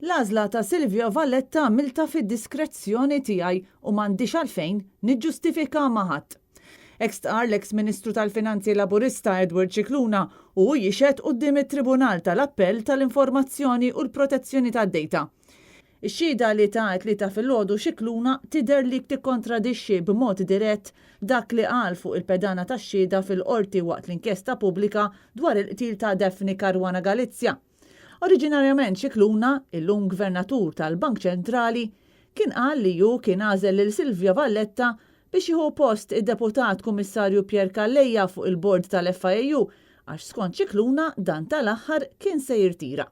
L-għażla ta' Silvio Valletta għamiltha fid-diskrezzjoni tiegħi u m'għandix għalfejn niġġustifika ma' ħadd. Hekk stqarr l-eks Ministru tal-Finanzi Laburista Edward Scicluna u hu jixhed quddiem it-Tribunal tal-Appell tal-Informazzjoni u l-Protezzjoni tad-Data. Ix-xhieda li ta t-Tlieta filgħodu Scicluna tidher li tikkontradixxi b'mod dirett dak li qal fuq il-pedana tax-xhieda fil-Qorti waqt l-inkjesta pubblika dwar il-qtil ta' Daphne Caruana Galizia. Oriġinarjament Scicluna, illum Gvernatur tal-Bank Ċentrali, kien qal li hu kien għażel lil Silvio Valletta biex jieħu post id-Deputat Kummissarju Pierre Calleja fuq il-Bord tal-FIAU għax skont Scicluna dan tal-aħħar kien se jirtira.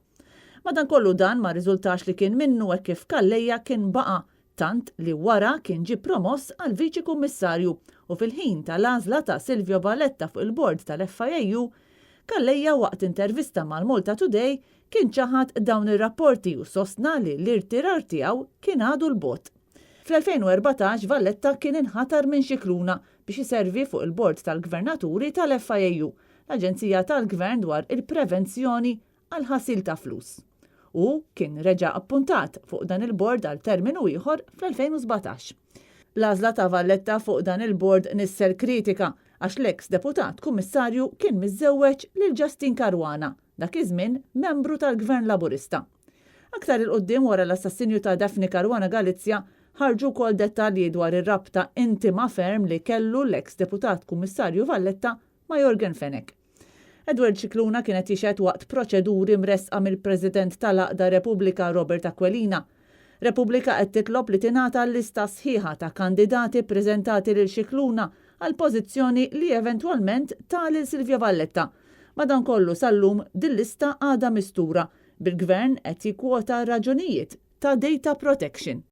Madankollu dan ma rriżultax li kien minnu hekk kif Calleja kien baqa' tant li wara kien ġie promoss għal Viċi Kummissarju u fil-ħin tal-għażla ta' Silvio Valletta fuq il-Bord tal-FIAU, Calleja waqt intervista mal-Malta Today kien ċaħad dawn ir-rapporti u sostna li l-irtirar tiegħu kien għadu 'l bogħod. Fl-2014 Valletta kien inħatar minn Scicluna biex iservi fuq il-Bord tal-Gvernaturi tal-FIAU, l-aġenzija tal-Gvern dwar il-prevenzjoni għall-ħasil ta' flus. Hu kien reġa' appuntat fuq dan il-bord għal terminu ieħor fl-2017. L-għażla ta' Valletta fuq dan il-bord nissel kritika għax l-eks Deputat Kummissarju kien miżżewweġ lil Justyne Caruana, dak iż-żmien membru tal-Gvern Laburista. Aktar 'il quddiem wara l-assassinju ta' Daphne Caruana Galizia ħarġu wkoll dettalji dwar ir-rabta intima ferm li kellu l-eks Deputat Kummissarju Valletta ma' Yorgen Fenech. Edward Scicluna kien qed jixhed waqt proċeduri mressqa mill-President tal-Għaqda Repubblika Robert Aquilina. Repubblika qed titlob li tingħata l-lista sħiħa ta' kandidati ppreżentati lil Scicluna għall-pożizzjoni li eventwalment ta lil Silvio Valletta. Madankollu sal-lum dil-lista għadha mistura, bil-Gvern qed jikkwota raġunijiet ta' data protection.